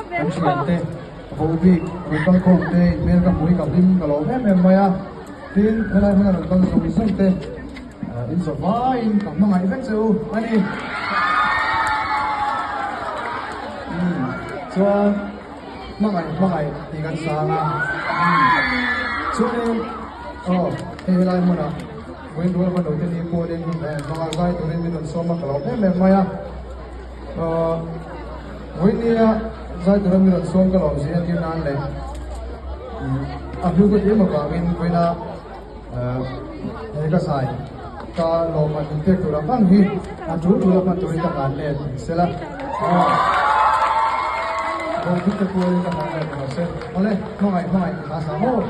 Kan thiante vohbik rawn kal khawm te inhmel ka hmu hi ka hlim ka lawm em em mai a. Tin, helai hmuna rawn kal zawng zawng te in zawh vaiin ka hmangaih vek che u a ni. Chuan hmangaih hmangaih tih kan sang a. Chuanin aw hei helai hmunah vawiin rual hman lo te ni pawhin hmanga zai turin min rawn sawm a ka lawm em em mai a. Vawinia zai tura mi rawn sawm ka lawm zia tir nan leh a hlu ka ti em avangin vawiina he ka zai ka lawmman min pek tur ang ang hi a tul tul a hman turin ka hlan let ni sela. Bawngthut te pualin ka hlan let rawh se. Awle, hmangaih hmangaih ti hla sa maw?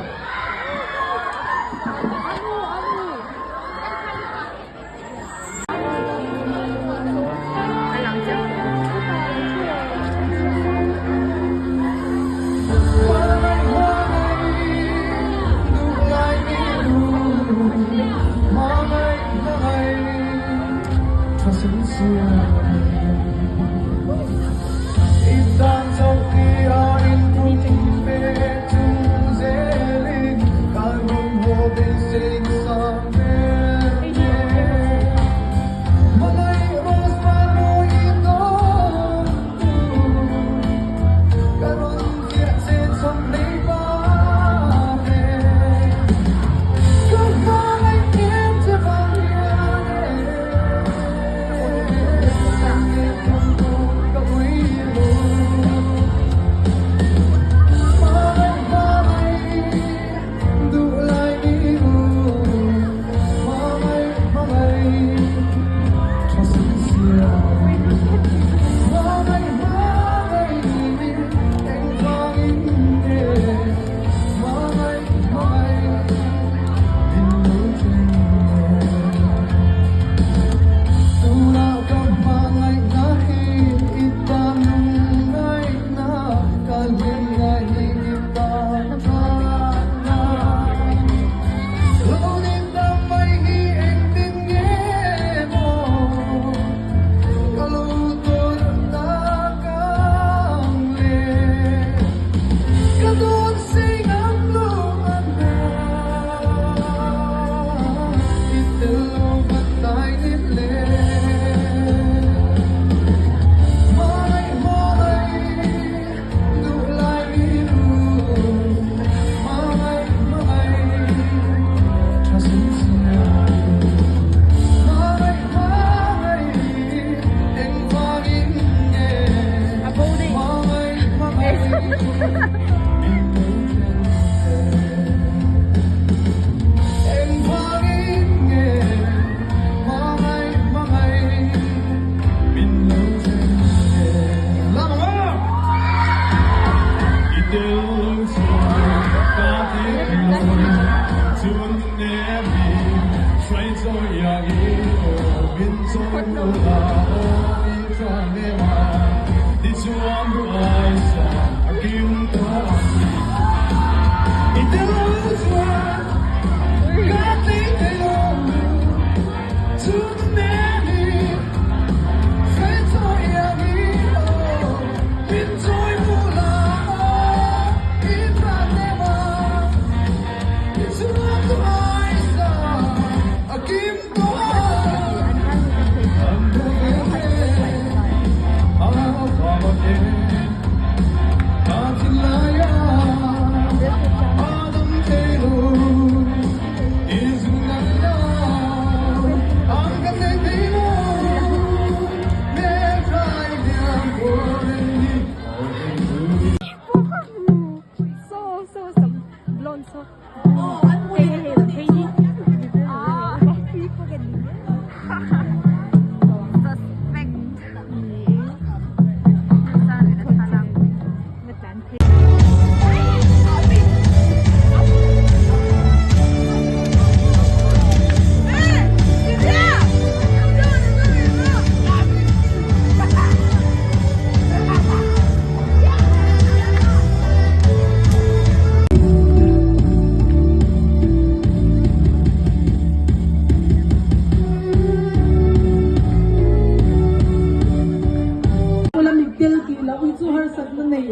tih loh hi chu harsatna nei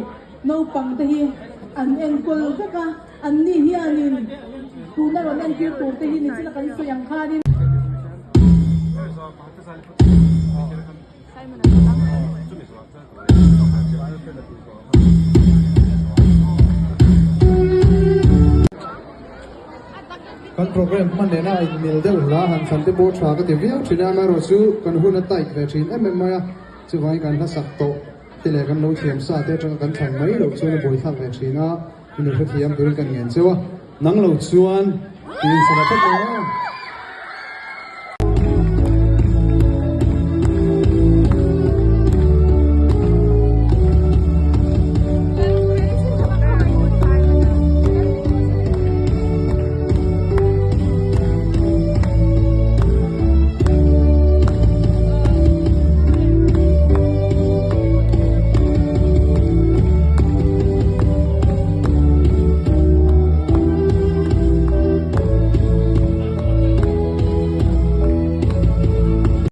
naupang te hi an enkawl vek a, an ni hianin tuna rawn entir tur te hi nichina kan sawi ang khanin. Kan program hman nena a inmil deuh hla han thlan te pawh tha ka ti viau thin a, amaherawh chu kan hun a tight ve thin em em mai a, chuvangin kan hlasak tawh te leh kan lo thiam sa te atanga kan thlan mai loh chuan a buaithlak ve thin a, min hrethiam turin kan ngen cheu a, nang lo chuan tiin sala tlat mai a.